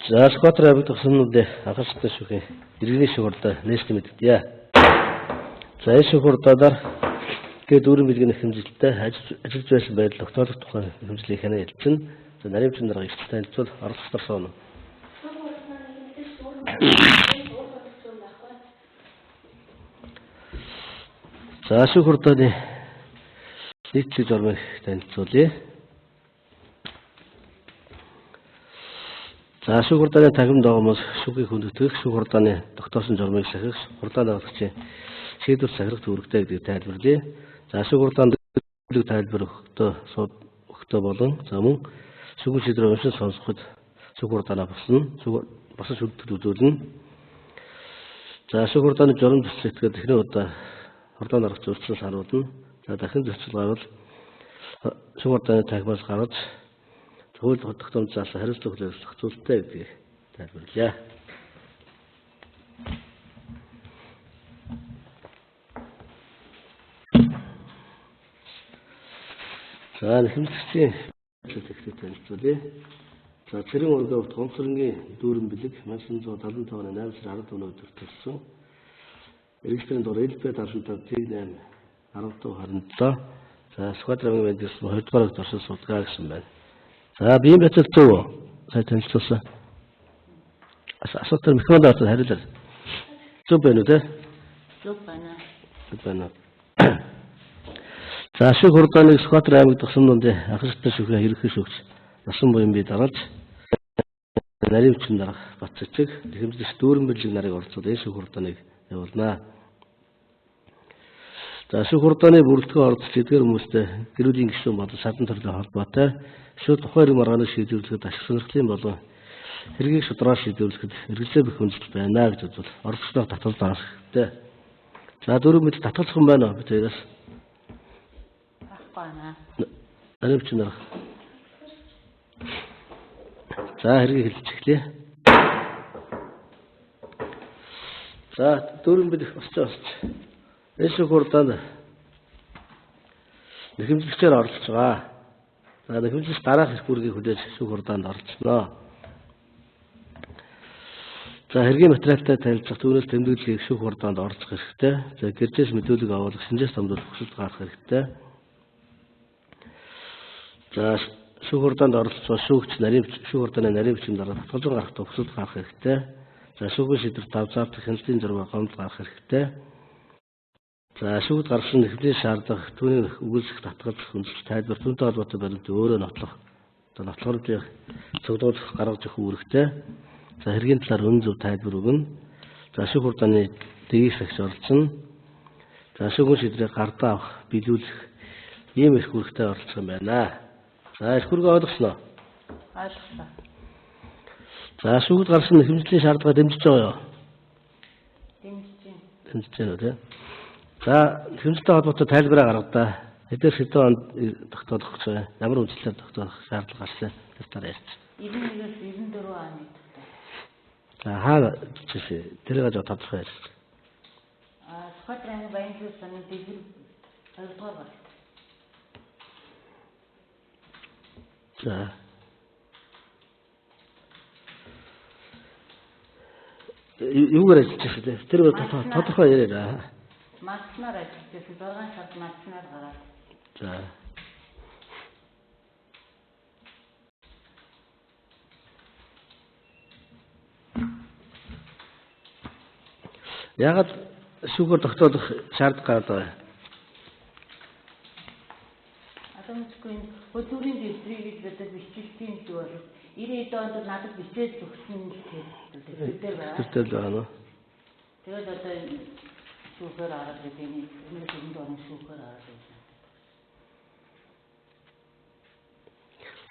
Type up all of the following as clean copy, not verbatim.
За Сүхбаатар аймаг тосгонуудын анхан шатны шүүхийн иргэний шүүх хурлаа нээсэн мэдэгдье. За энэ шүүх хурлаар гээд дүүрэн бэлгийн нэхэмжлэлтэй ажиллаж байсан байдал тогтоолох тухай нэхэмжлэлийг хянан ярилцсан. За нарийн бичим дарга их танилцуул оролцогчдоор сууна. За шүүх хурлын нийтлэг журмыг танилцуулъя. За шүүх хурлын танхим догоомоос шүүхийг хүндэтгэх, шүүх хурлын тогтоосон журмыг сахих, хурлаа даглагчийн шийдвэр сахирах үүрэгтэй гэдгийг тайлбарлая. За шүүх хурлын тайлбар өгөхдөө болон за мөн шүүхийн шийдвэр уншин сонсоход шүүх хурлаа босно, босон шүлтгэл үзүүлнэ. За шүүх хурлын журам төсөл этгээд эхний удаа хурлаанд орох зөрчил сануулна. За дахин зөрчил гарвал шүүх хурлын танхимаас гаргаж хууль тогтоомж заасан хариуцлага хүлээх зохицуулттай гэдгийг тайлбарлая. За нэхэмжлэгчийн тэгэхдээ танилцуулъя. За Цэрэн ургаа Гомцрынгийн дүүрэн бэлэг 1975 оны 8 сарын 14 өдөр төрсөн. Регистрийн дугаар ЛП 75 Т8 15 27. За Сүхбаатар аймгийн банд 2 дугаар ангид орсон судгаа гэсэн байна. За биеийн байцаал зөв үү? Сая танилцуулсан. Асуултаар микрофонд орсон хариулаарай. Зөв байна уу те? Зөв байна. Зөв байна. За шүүх хурлааныг Сүхбаатар аймаг тосгонуудын анхан шатны шүүхийн ерөнхий шүүгч Насан буян бие дараалж нарийн хүчин дарга Батцэцэг нэхэмжлэгч дүүрэн бэлэг нарыг оролцоод энэ шүүх хурлааныг явуулнаа. За шүүх хурлааны бүрэлдэхүүн оролцож эдгээр хүмүүстэй гэр бүлийн гишүүн болон садан төрлийн холбоотой эсвэл тухайн хэрэг маргааныг шийдвэрлэхэд ашиг сонирхлын болон хэргийг шударгаар шийдвэрлэхэд эргэлзээ бэх хүндэтгэл байна гэж үзвэл оролцогчдоор татвар даах хэрэгтэй. За дөрөв мэд татгалзах юм байна уу бид хоёроос? Байхгүй байна. Нарийн хүчин дарга. За хэргийг хэлж эхлэе. За дөрөв мэд босч. Энэ шүүх хурлаанд нэхэмжлэгчээр оролцож байгаа. За нэхэмжлэгч дараах эрх үүргийг хүлээж шүүх хурлаанд оролцсноо. За хэргийн материалтай танилцах, түүнээс тэмдэглэлийг шүүх хурлаанд оролцох хэрэгтэй. За гэрчээс мэдүүлэг агуулах, шинжээс томдуулах хүсэлт гаргах хэрэгтэй. За шүүх хурлаанд оролцож байгаа шүүгч нарийн шүүх хурлааны нарийн бичим дарга татгалзан гарах хүсэлт гаргах хэрэгтэй. За шүүхийн шийдвэр тав заавал хяналтын зураг гомдол гаргах хэрэгтэй. За шүүгд гаргасан нэхэмжлийн шаардлага түүний үгүйсгэх татгалзах хүндлэл тайлбар түүнтэй холбоотой баримтыг өөрөө нотлох одоо нотлохоор цуглуулах гаргаж өгөх үүрэгтэй. За хэргийн талаар үнэн зөв тайлбар өгнө. За шүүх хурлааны дэгийг сахиж оролцоно. За шүүхийн шийдвэрийг гардаа авах, биелүүлэх ийм эрх үүрэгтэй оролцох юм байна. За эрх үүргээ ойлгосноо? Ойлголоо. За шүүгд гарсан нэхэмжлийн шаардлага дэмжиж байгаа юу? Дэмжиж байна. Дэмжиж байна уу те? За нэхэмжлэлтэй холбоотой тайлбараа гаргадаа. Хэдээр хэдэн онд тогтоолох гэж байна? Ямар үндэслэлээр тогтоох шаардлага гарсан? Тэр талаар ярьж. 91-ээс 94 оны тогтоол. За хаана жишээ тэрийг жоо тодорхой ярьж. Сүхбаатар аймгийн Баян замын дэлгэр 2 дугаар гарагт. За. Юугаар ажиллаж байсан те? Тэр тодорхой яриараа. Мадснаар ажиллаж байсан. 6 сард мадснаар гараад. За. Яагаад шүүгээр тогтоолох шаардлага гараад байгаа юм? Одоо мэдгүй энэ хөдөлгүүрийн дэвтрийг л одоо бичилтийн зүйл бол 90 онд надад бичээд өгсөн тэр дээр байгаа. Тэр дээр байгаа нь. Тэгээд одоо шүүхээр гараад гэдэг энэ 94 оны шүүхээр гараад байсан.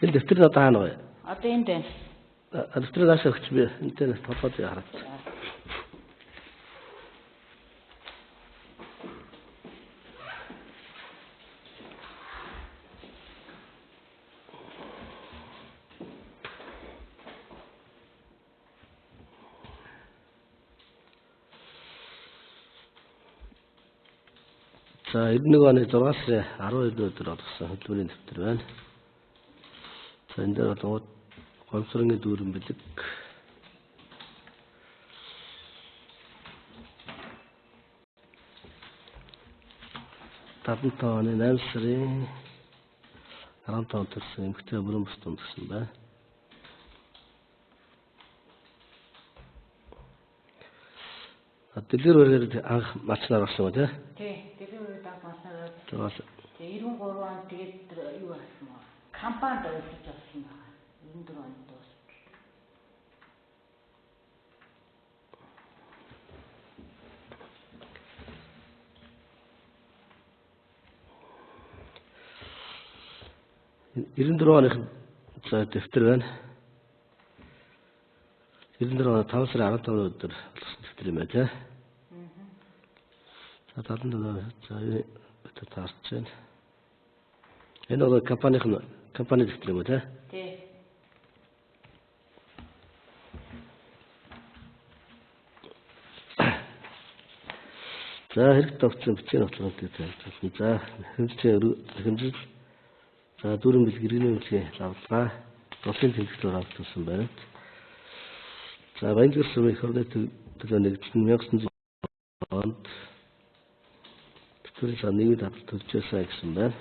Энэ дэвтэр нь одоо хаана вэ? Одоо энд байна. Дэвтэр наашаа өгч би энэтэй толгойд хараад. За 91 оны 6 сарын 12 өдөр олгосон хөдөлмөрийн дэвтэр байна. За энэ дээр бол Гомцрынгийн дүүрэн бэлэг. 75 оны 8 сарын 15-нд төрсэн эмэгтэй бүрэн бус дүндсэн байна. Дэлгэр үргээр анх малчнаар орсон юм тий? Тий, дэлгэр үргээд анх малчнаар орсон. Тэгээ 93 онд тэгээд юу болсон бэ? Компанид ажиллаж болсон байна. 94 онд дуустал. 94 оных за дэвтэр байна. 94 оны 5 сарын 15 өдөр болгосон дэвтэр юм байна тий. За 74 за бид таарч байна. Энэ бол компанийн компани дэвтэр юм уу тий? Тий. За хэрэг тогтсон бичгийн нотлогыг тайлбарлана. За хэмжил за дүүрэн бэлэг иргэний үнэлгээ лавлгаа улсын тэмдэглэлээр авалтсан байна. За Баянгэр сумын эх орны төлөө нэгдсэн 1900 онд тэтгэврийн сан нийгмийн даатгал төлж байсан гэсэн байна.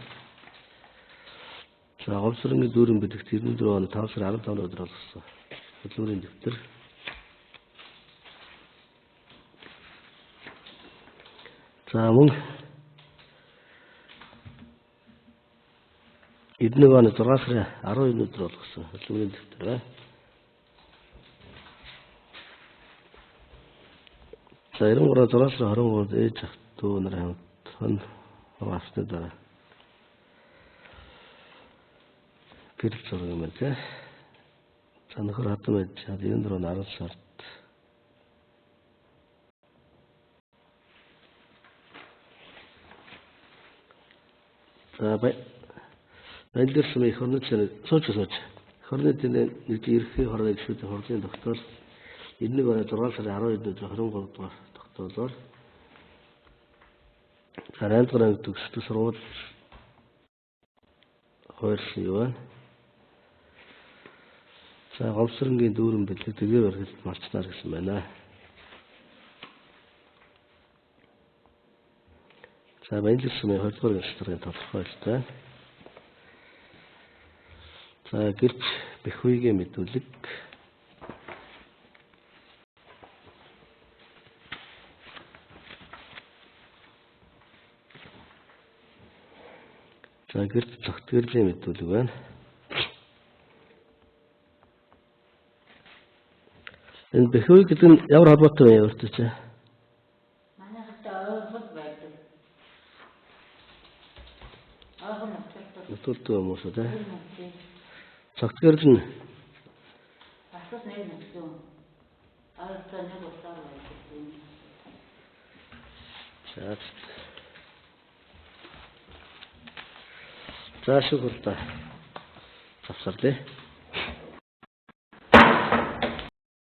За Гомсоронгийн дүүрэн бэлэгт 94 оны 5 сарын 15 өдөр олгосон хөдөлмөрийн дэвтэр. За мөн 91 оны 6 сарын 12 өдөр болгосон хөдөлмөрийн дэвтэр байна. За 93 6 сарын 23-нд ээж ах дүү нар хамт хон авсны дараа гэрэл зураг юм байна тий. За нөхөр хатан байж 94 оны 10 сард за Баянгэр сумын эх орны сууч. Эх орны нэг ерхий хорны гишүүдийн хурлын тогтоол 91 оны 6 сарын 12-нд өдөр 23 дугаар тогтоолоор за 8 дугаар анги төгсөлт сургууль хойрсон юу байна. За Гомсоронгийн дүүрэн бэлэг дэлгэр барилт малчнаар гэсэн байна. За Баянгэр сумын 2 дугаар гэрчлэлийн тодорхойлолт байна. За гэрч бэхүйгийн мэдүүлэг. За гэрч цогтгэрлийн мэдүүлэг байна. Энэ бэхүй гэдэг нь ямар холбоотой вэ өөртөө чи? Манайхтай ойрхол байдаг. Ойрхон нутагт. Нутагт юм уу тий? Цогтгэрэл нь бас нэг нүцгэн. Ойролцоо нэг усаар байдаг. За. За шүгүр та. Завсарлаа.